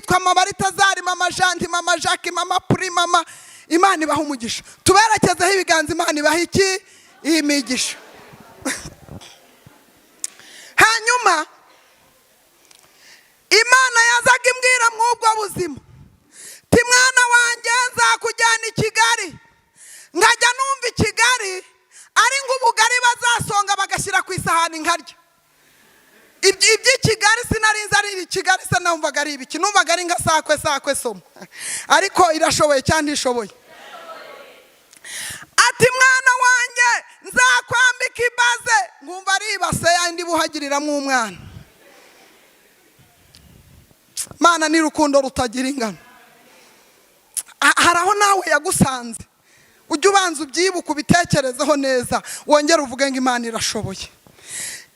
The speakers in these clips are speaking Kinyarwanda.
Abitwa mama Ritazari, mama Janti, mama Jacques, mama Puri, mama, Imana ibaha umugisha. Tuberekezeho ibiganza, Imana ibaha iki? Imigisha. Hanyuma Imana yazaga imbwira mw'ubwo buzima ti: "Mwana wanjye, nzakujyana i Kigali." Nkajya numva i Kigali ari nk'ubugari bazasonga bagashyira ku isahani nkarya. Iby'i Kigali sinari nzi ari Kigali se, numvaga ari ibiki? Numvaga ari nka sakwe sakwe soma. Ariko irashoboye cyangwa ntishoboye? Ati: "Mwana wanjye, nzakwambika ibaze." Nkumva ari ibase yandi buhagiriramo umwana. Mana ni rukundo rutagira ingano. Hari aho nawe yagusanze, ujye ubanza ubyibuke, ubitekerezeho neza, wongere uvuge ngo Imana irashoboye.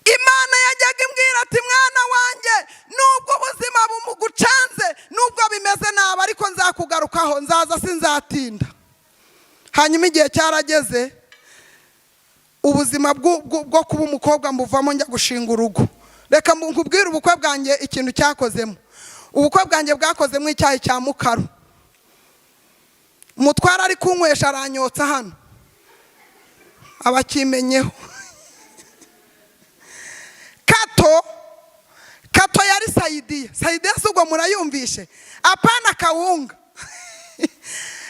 Imana yajyaga imbwira ati: "Mwana wanjye, nubwo ubuzima bumugucanze, nubwo bimeze nabi, ariko nzakugarukaho, nzaza sinzatinda." Hanyuma igihe cyarageze, ubuzima bwo kuba umukobwa mbuvamo, njya gushinga urugo. Reka nkubwire ubukwe bwanjye ikintu cyakozemo. Ubukwe bwanjye bwakozemo icyayi cya mukaru. Umutware ari kunywesha aranyotsa hano, abakimenyeho kato kato yari sayidiya. Sayidiya si ubwo murayumvishe? Apana kawunga,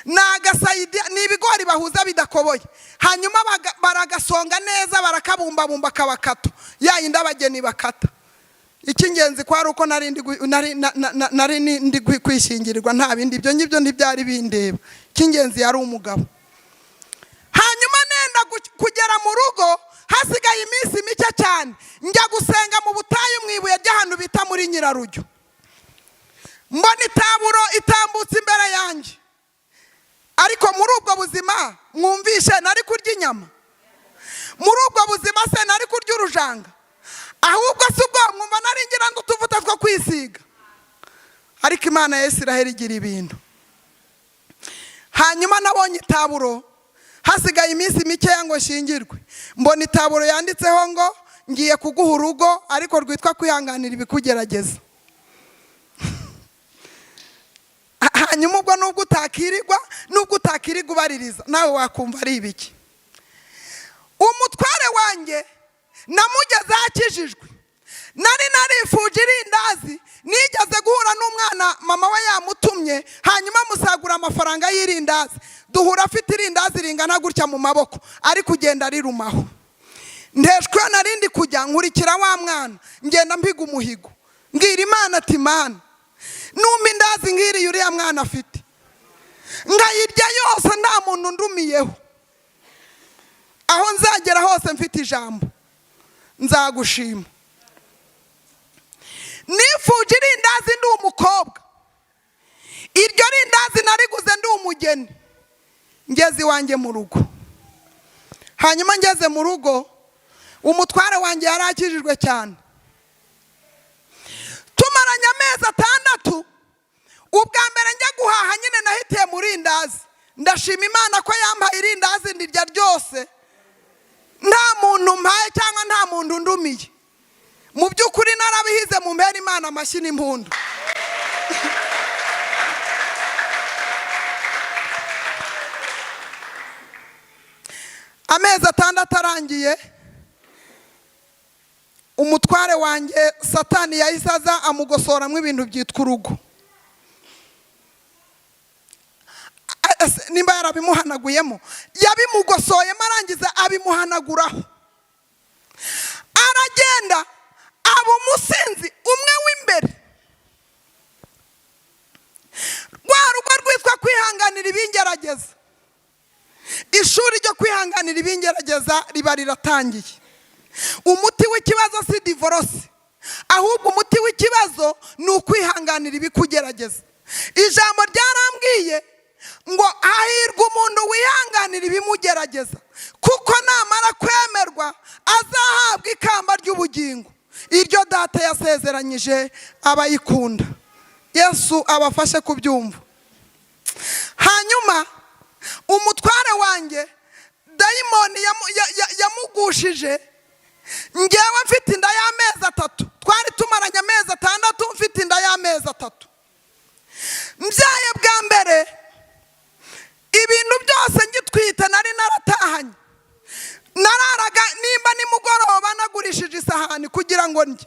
ni agasayidiya, ni ibigori bahuza bidakoboye, hanyuma baragasonga neza, barakabumbabumba kaba kato, ya yindi abageni bakata. Icy'ingenzi ko ari uko nari ndi kwishyingirirwa, nta bindi, ibyo ngibyo ntibyari bindeba. Icy'ingenzi yari umugabo. Hanyuma nenda kugera mu rugo, hasigaye iminsi mike cyane, njya gusenga mu butayu mu ibuye ry'ahantu bita muri Nyirarujyo. Mbona itaburo itambutse imbere yanjye. Ariko muri ubwo buzima mwumvishe, nari kurya inyama? Muri ubwo buzima se nari kurya urujanga? Ahubwo si ubwo mwumva nari ngira ngo utuvuta two kwisiga? Ariko Imana ya Isiraheli igira ibintu. Hanyuma nabonye itaburo hasigaye iminsi mikeya ngo nshyingirwe, mbona itaburo yanditseho ngo: "Ngiye kuguha urugo, ariko rwitwa kwihanganira ibikugerageza." Hanyuma ubwo nubwo utakirirwa ubaririza, nawe wakumva ari ibiki. Umutware wanjye namugezeho akijijwe. Nari narifuje irindazi. Nigeze guhura n'umwana, mama we yamutumye, hanyuma amusagura amafaranga y'irindazi. Duhura afite irindazi ringana gutya mu maboko, ari kugenda rirumaho. Nteshwe narindi kujya nkurikira wa mwana, ngenda mpiga umuhigo, mbwira Imana ati: "Mana, numpa indazi nk'iriya uriya mwana afite, nkayirya yose nta muntu ndumiyeho, aho nzagera hose mfite ijambo, nzagushima." Nifuje irindazi ndi umukobwa, iryo rindazi nariguze ndi umugeni, ngeze iwanjye mu rugo. Hanyuma ngeze mu rugo, umutware wanjye yari akijijwe cyane. Tumaranye amezi 6. Ubwa mbere njya guhaha nyine nahitiye mu rindazi. Ndashima Imana ko yampaye irindazi ndirya ryose nta muntu mpaye cyangwa nta muntu ndumiye. Mu by'ukuri narabihize. Mu mpera Imana amashyi n'impundu. Amezi 6 arangiye, umutware wanjye Satani yahise aza amugosoramo ibintu byitwa urugo. Nimba yarabimuhanaguyemo, yabimugosoyemo, arangiza abimuhanaguraho, aragenda aba umusinzi umwe w'imbere. Rwa rugo rwitwa kwihanganira ibingerageza, ishuri ryo kwihanganira ibingerageza riba riratangiye. Umuti w'ikibazo si divorce, ahubwo umuti w'ikibazo ni ukwihanganira ibikugerageza. Ijambo ryarambwiye ngo: "Hahirwa umuntu wihanganira ibimugerageza, kuko namara kwemerwa azahabwa ikamba ry'ubugingo, iryo Data yasezeranyije abayikunda." Yesu abafashe kubyumva. Hanyuma umutware wanjye dayimoni yamugushije ngewe mfite inda y'amezi 3. Twari tumaranye amezi 6, mfite inda y'amezi 3. agasahani kugira ngo ndye,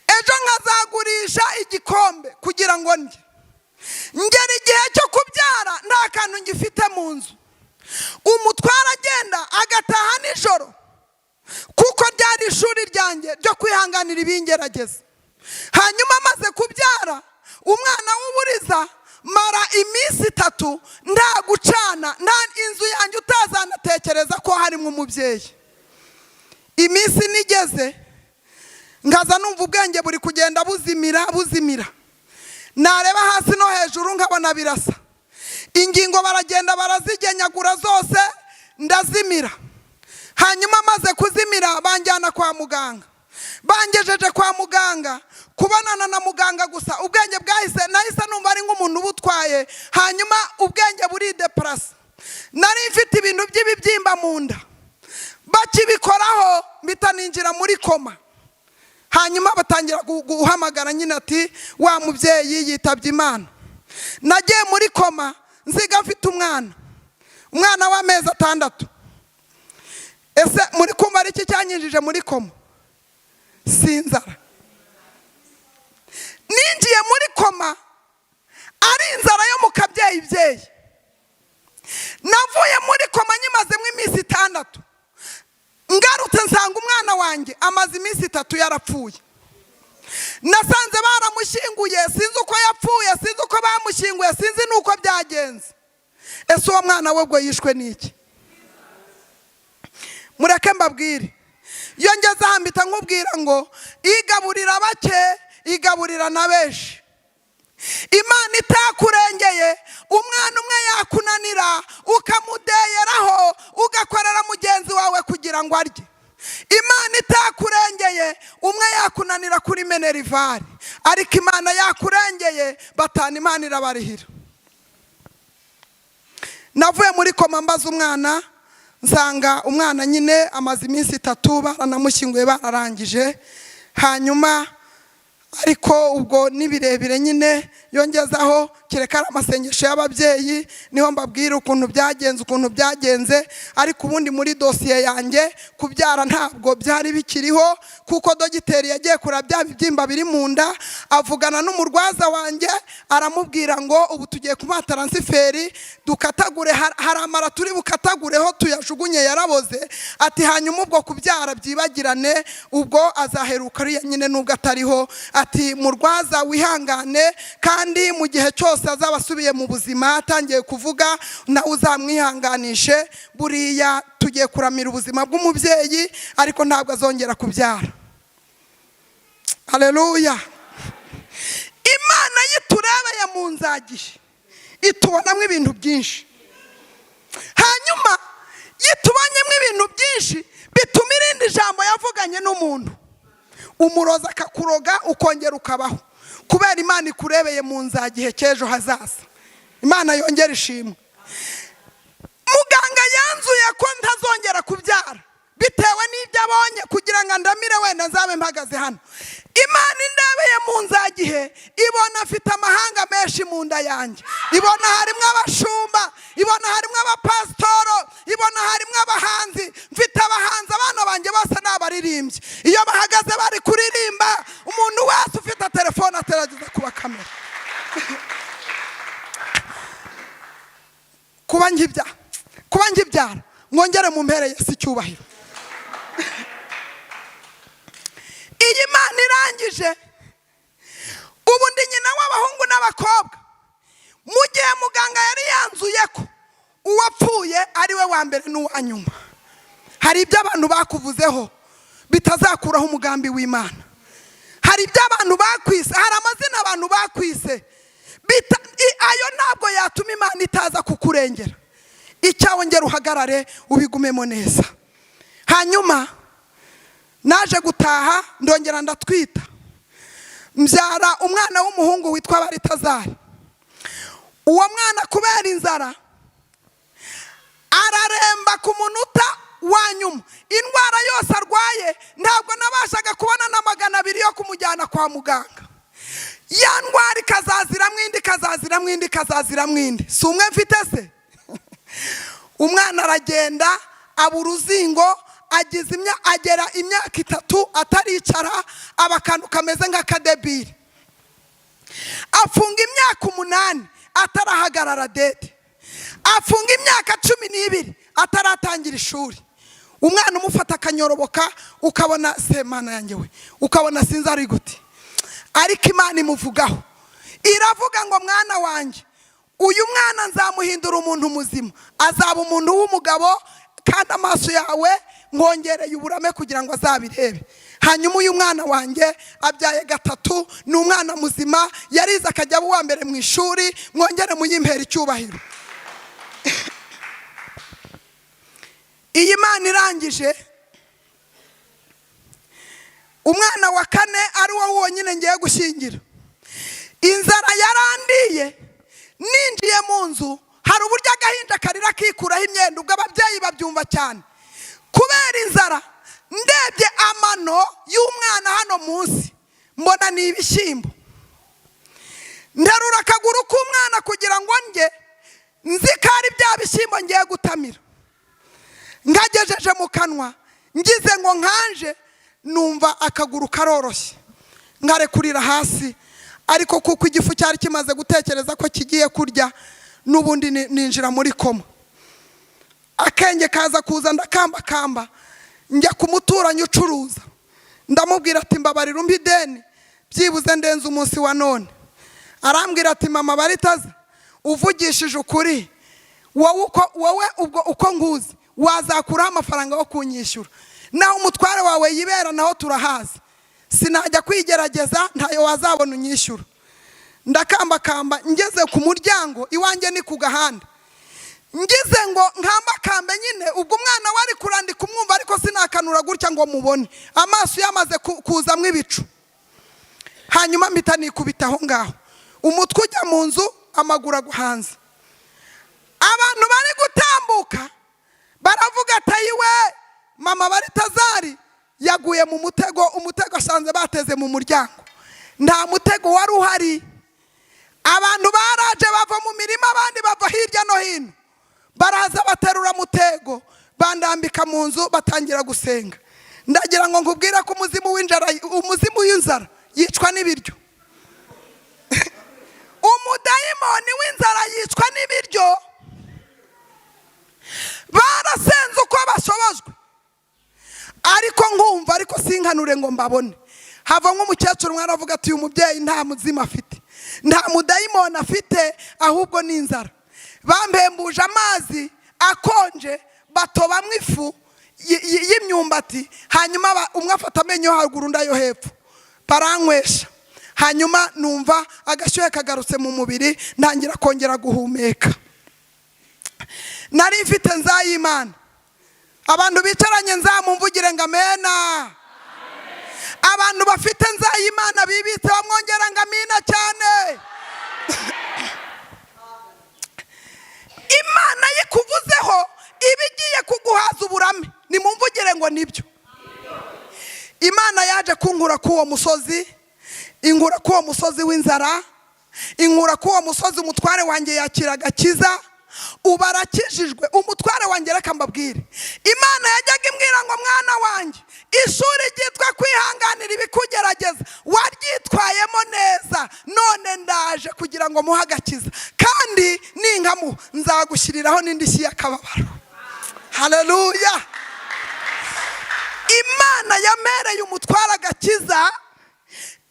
ejo nkazagurisha igikombe kugira ngo ndye. Ngera igihe cyo kubyara nta kantu ngifite mu nzu. Umutware agenda agataha nijoro, kuko ryari ishuri ryanjye ryo kwihanganira ibingerageza. Hanyuma amaze kubyara umwana w'uburiza, mara iminsi 3 nta gucana, nta inzu yanjye utazanatekereza ko harimo umubyeyi. Iminsi nigeze nkaza numva ubwenge buri kugenda buzimira buzimira, nareba hasi no hejuru nkabona birasa, ingingo baragenda barazigenyagura zose, ndazimira. Hanyuma maze kuzimira banjyana kwa muganga. Bangejeje kwa muganga, kubonana na muganga gusa, ubwenge bwahise, nahise numva ari nk'umuntu ubutwaye. Hanyuma ubwenge burideparasa. Nari mfite ibintu by'ibibyimba mu nda, bakibikoraho mpita ninjira muri koma. Hanyuma batangira guhamagara nyine ati: "Wa mubyeyi yitabye Imana." Nagiye muri koma nziga mfite umwana w'amezi 6. Ese muri kumva ari iki cyanyinjije muri koma? Si inzara. Ninjiye muri koma ari inzara yo mu kabyeyi byeyi. Navuye muri koma nyimazemo iminsi 6, ngarutse nsanga umwana wanjye amaze iminsi 3 yarapfuye. Nasanze baramushyinguye, sinzi uko yapfuye, sinzi uko bamushyinguye, sinzi n'uko byagenze. Ese uwo mwana we ubwo yishwe n'iki? Mureke mbabwire, iyo ngeze aha mpita nkubwira ngo igaburira bake, igaburira na benshi. Imana itakurengeye, umwana umwe yakunanira, ukamudeyeraho, ugakorera mugenzi wawe kugira ngo arye. Imana itakurengeye, umwe yakunanira kuri minerval, ariko Imana yakurengeye, batanu Imana irabarihira. Navuye muri koma mbaza umwana, nsanga umwana nyine amaze iminsi 3 baranamushyinguye, bararangije. Hanyuma ariko ubwo ni birebire nyine, yongezaho kereka ari amasengesho y'ababyeyi, niho mbabwira ukuntu byagenze. Ariko ubundi muri dosiye yanjye kubyara ntabwo byari bikiriho, kuko dogiteri yagiye kureba bya bibyimba biri mu nda, avugana n'umurwaza wanjye, aramubwira ngo: "Ubu tugiye kumuha transfert, dukatagure, hari amara turi bukatagureho tuyajugunye, yaraboze." Ati: "Hanyuma ubwo kubyara byibagirane, ubwo azaheruka ariya nyine nubwo atariho." Ati: "Murwaza wihangane, kandi mu gihe cyose azaba asubiye mu buzima atangiye kuvuga, nawe uzamwihanganishe. Buriya tugiye kuramira ubuzima bw'umubyeyi, ariko ntabwo azongera kubyara." Aleluya! Imana yiturebeye mu nzagihe itubonamo ibintu byinshi. Hanyuma yitubonyemo ibintu byinshi, bituma irindi jambo yavuganye n'umuntu, umuroza akakuroga ukongera ukabaho, kubera Imana ikurebeye mu nzagihe cy'ejo hazaza. Imana yongera ishimwe. Muganga yanzuye ko ntazongera kubyara bitewe n'ibyo abonye, kugira ngo andamire wenda nzabe mpagaze hano. Imana indebeye mu nzagihe ibona afite amahanga menshi mu nda yanjye, ibona harimo abashumba, ibona harimo abapasitoro, ibona harimo abahanzi. Mfite abahanzi, abana banjye bose ni abaririmbyi. Iyo bahagaze bari kuririmba, umuntu wese ufite telefone agerageza kuba kamera. Kuba nkibyara, mwongere mu mpere Yesu icyubahiro. Iyi Mana irangije, ubu ndi nyina w'abahungu n'abakobwa, mu gihe muganga yari yanzuye ko uwapfuye ari we wa mbere n'uwa nyuma. Hari ibyo abantu bakuvuzeho bitazakuraho umugambi w'Imana. Hari ibyo abantu bakwise, hari amazina abantu bakwise, ayo ntabwo yatuma Imana itaza kukurengera. Icyawe ngera uhagarare ubigumemo neza. Hanyuma naje gutaha, ndongera ndatwita, mbyara umwana w'umuhungu witwa Baritazari. Uwo mwana kubera inzara araremba ku munota wa nyuma. Indwara yose arwaye, ntabwo nabashaga kubona na 200 yo kumujyana kwa muganga. Ya ndwara ikazaziramo indi, ikazaziramo indi, ikazaziramo indi. Si umwe mfite se? Umwana aragenda aba uruzingo. Agize agera imyaka 3 ataricara, aba akantu kameze nk'akadebire. Afunga imyaka 8 atarahagarara dede. Afunga imyaka 12 ataratangira ishuri. Umwana umufata akanyoroboka, ukabona semana yanjye we, ukabona sinzi ari gute. Ariko Imana imuvugaho, iravuga ngo: "Mwana wanjye, uyu mwana nzamuhindura umuntu muzima, azaba umuntu w'umugabo, kandi amaso yawe nkongereye uburame kugira ngo azabirebe." Hanyuma uyu mwana wanjye abyaye gatatu, ni umwana muzima, yarize akajya aba uwa mbere mu ishuri. Mwongere muyimpera icyubahiro. Iyi Mana irangije, umwana wa kane ari wo wonyine ngiye gushyingira, inzara yarandiye. Ninjiye mu nzu, hari uburyo agahinja karira kikuraho imyenda, ubwo ababyeyi babyumva cyane. Kubera inzara, ndebye amano y'umwana hano munsi, mbona ni ibishyimbo. Nterura akaguru k'umwana kugira ngo ndye, nzi ko ari bya bishyimbo ngiye gutamira. Nkagejeje mu kanwa, ngize ngo nkanje, numva akaguru karoroshye, nkarekurira hasi. Ariko kuko igifu cyari kimaze gutekereza ko kigiye kurya n'ubundi, ninjira muri koma. Akenge kaza kuza, ndakambakamba njya ku muturanyi ucuruza, ndamubwira ati: "Mbabarira umpe ideni byibuze ndenze umunsi wa none." Arambwira ati: "Mama Baritaza, uvugishije ukuri, wowe uko wowe ubwo uko nkuzi, wazakuraho amafaranga yo kunyishyura? Naho umutware wawe yibera naho turahazi, sinajya kwigerageza, ntayo wazabona unyishyura." Ndakambakamba ngeze ku muryango iwanjye, ni ku gahanda. Ngize ngo nkambakambe nyine, ubwo umwana we ari kurandika umwumva, ariko sinakanura gutya ngo mubone, amaso yamaze kuzamo ibicu. Hanyuma mpita nikubita aho ngaho, umutwe ujya mu nzu, amaguru agwa hanze. Abantu bari gutambuka baravuga ati: "Ayiwe, mama Baritazari yaguye mu mutego, umutego asanze bateze mu muryango." Nta mutego wari uhari. Abantu baraje bava mu mirima, abandi bava hirya no hino, baraza baterura mutego, bandambika mu nzu, batangira gusenga. Ndagira ngo nkubwire ko umuzimu w'inzara, umuzimu w'inzara yicwa n'ibiryo. Umudayimoni w'inzara yicwa n'ibiryo. Barasenze uko bashobojwe, ariko nkumva, ariko sinkanure ngo mbabone. Hava nk'umukecuru umwe aravuga ati: "Uyu mubyeyi nta muzimu afite, nta mudayimoni afite, ahubwo ni inzara." Bampembuje amazi akonje, batobamo ifu y'imyumbati, hanyuma umwe afata amenyo yo haruguru, undi ayo hepfo, baranywesha. Hanyuma numva agashyuhe kagarutse mu mubiri, ntangira kongera guhumeka. Nari mfite nzayimana. Abantu bicaranye nzamumvugire ngo amena. Abantu bafite nzayimana bibitse bamwongera ngo amina cyane. Imana yikuvuzeho iba igiye kuguhaza uburame. Nimumvugire ngo nibyo. Imana yaje kunkura k'uwo musozi, inkura k'uwo musozi w'inzara, inkura k'uwo musozi. Umutware wanjye yakira agakiza, ubu arakijijwe umutware wanjye. Reka mbabwire, Imana yajyaga imbwira ngo: "Mwana wanjye, ishuri ryitwa kwihanganira ibikugerageza waryitwayemo neza, none ndaje kugira ngo muhe agakiza, kandi ninkamu nzagushyiriraho n'indishyi y'akababaro." Haleluya! Imana yamereye umutware agakiza,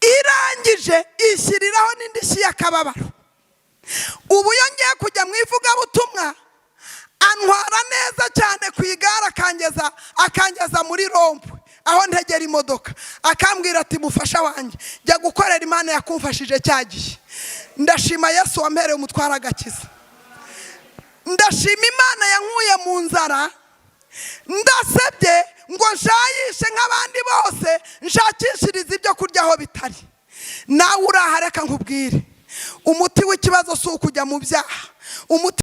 irangije ishyiriraho n'indishyi y'akababaro. Ubu iyo ngiye kujya mu ivugabutumwa, antwara neza cyane ku igare, akangeza muri rond-point aho ntegera imodoka, akambwira ati: "Mufasha wanjye, jya gukorera Imana yakumfashije cya gihe." Ndashima Yesu wampereye umutware agakiza. Ndashima Imana yankuye mu nzara. Ndasebye ngo nshayishe nk'abandi bose, nshakishirize ibyo kurya aho bitari. Nawe uraha, reka nkubwire, umuti w'ikibazo si ukujya mu byaha. Umuti